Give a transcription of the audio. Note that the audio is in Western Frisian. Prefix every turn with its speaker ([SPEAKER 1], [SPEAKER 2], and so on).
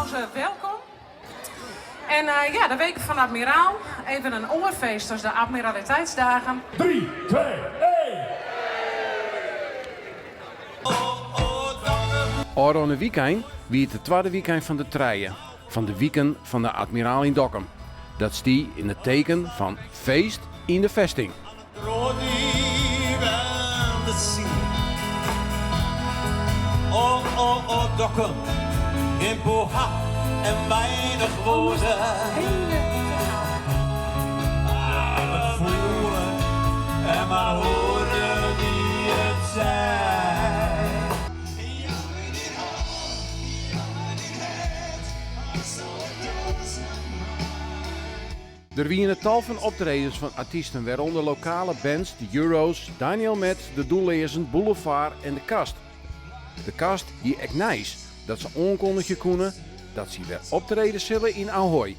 [SPEAKER 1] Trouwens, welkom. En ja, de Weken van de Admiraal. Even in oar feest as de Admiraliteitsdagen.
[SPEAKER 2] 3, 2, 1!
[SPEAKER 3] Ofrûne wykein wie it de twadde wykein fan de trije fan de Wiken fan de Admiraal yn Dokkum. Dat stie yn it teken fan feest yn de festing. Der wiene tal fan optredens fan artysten wêrûnder lokale bands de Euros, Daniël Metz, De Doelleazen, Boulevard en De Kast. De Kast hie ek nijs dat se oankondigje koene dat sy wer optrede sille yn Ahoy.